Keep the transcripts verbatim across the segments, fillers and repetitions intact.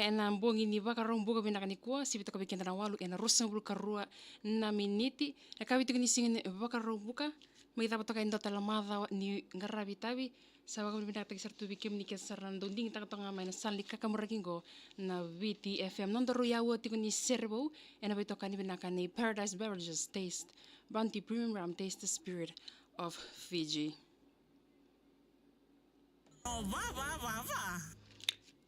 Ena bogi ni Vakaraubuka vinaka nikua, sivi toka vei keda na walu ena ruasagavulu ka rua na miniti. Na kavi tiko ni siga ni Vakaraubuka, mai cava toka e dua tale na macawa ni qaravi tavi. Sa vakavinavinakataki sara tu vei kemuni kece sara na dau digitaka toka ga mai na sala ni kakaburaki qo na V T F M. Nodaru yaua tiko ni sere vou ena veitokani vinaka nei Paradise Beverages, Taste Bounty Premium Rum, Taste the Spirit of Fiji.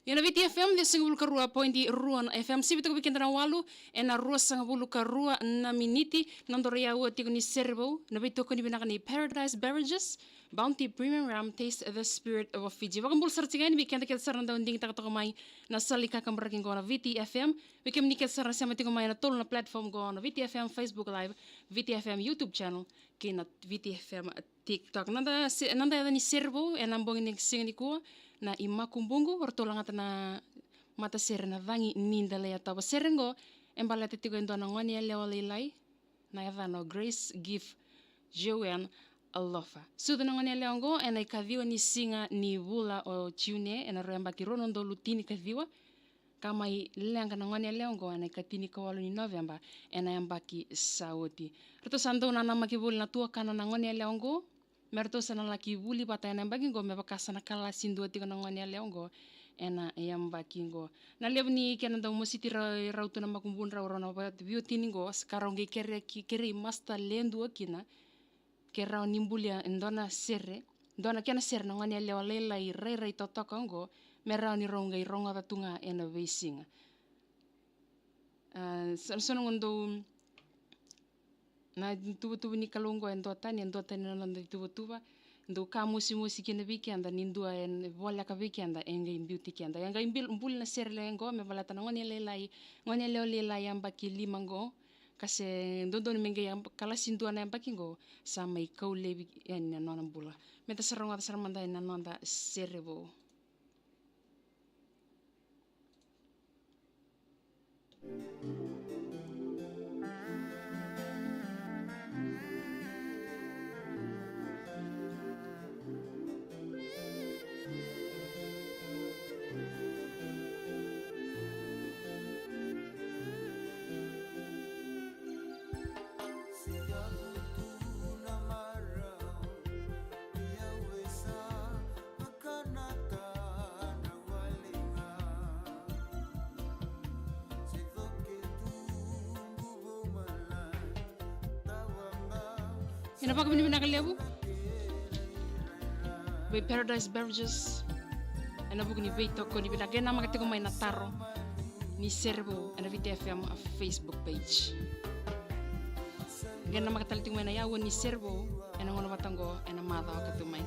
Ia na V T F M, ciwasagavulu ka rua poidi rua na F M, sivi toka vei keda na walu ena ruasagavulu ka rua na miniti. Nodaru yaua tiko ni sere vou ena veitokoni vinaka nei Paradise Beverages, Bounty Premium Rum, Taste the Spirit of Fiji. Vakabula sara tiko yani vei keda kece sara na dau digitaka toka mai na sala ni kakaburaki qo na V T F M. Vei kemuni kece sara na sema tiko mai na tolu na platform qo na V T F M Facebook Live, V T F M YouTube channel, kei na V T F M TikTok. Noda se-, noda yaca ni sere vou ena bogi ni siga nikua na iMakubuqu, o ratou lagata na matasere na Cagi ni Delaitava. Sere qo e baleta tiko e dua na gone yalewa lailai, na yacana o Grace Gift Joanne Alofa. Sucu na gone yalewa qo ena ikaciwa ni siga ni vula o Jiune ena rua yabaki rua na udolu tinikaciwa. Ka mai leqa na gone yalewa qo ena ikatini ka walu ni Noveba ena yabaki sa oti. Ratou sa dau nanamaki voli na tuakana na gone yalewa qo me ratou sa na laki vuli vata ena yabaki qo, me vaka sa na kalasi dua tiko na gone yalewa qo ena yabaki qo. Na levu ni kena dau mositi rau, rau tu na makubudrau, rau na va-, veiwatini qo, sa ka rau qai kere ki-, kerei masta le dua kina, ke rawa ni bulia e dua na sere, dua na kena sere na gone yalewa lailai rairai totoka qo, me rawa ni rau qai rogoca tu ga ena veisiga. A, sa, sa na qo dou na ituvatuva ni Kalou qo e duatani, e duatani na noda ituvatuva. Dou ka mosimosi kina vei keda ni dua e voleka vei keda e qai biuti keda. E qai bil-, buli na sere lewe qo me baleta na gone lailai, gone yalewa lailai yabaki lima qo, ka se dodonu me qai yab-, kalasi dua na yabaki qo, sa mai kau laivi yani na nona bula. Meda sa rogoca sara mada na noda sere vou. Ena vakavinavinaka levu vei Paradise Beverages ena vuku ni veitokoni vinaka. E namaka tiko mai na taro ni sere vou ena V T F M Facebook page. Qai namaka tale tiko mai na yaua ni sere vou ena gauna vata oqo ena macawa ka tu mai.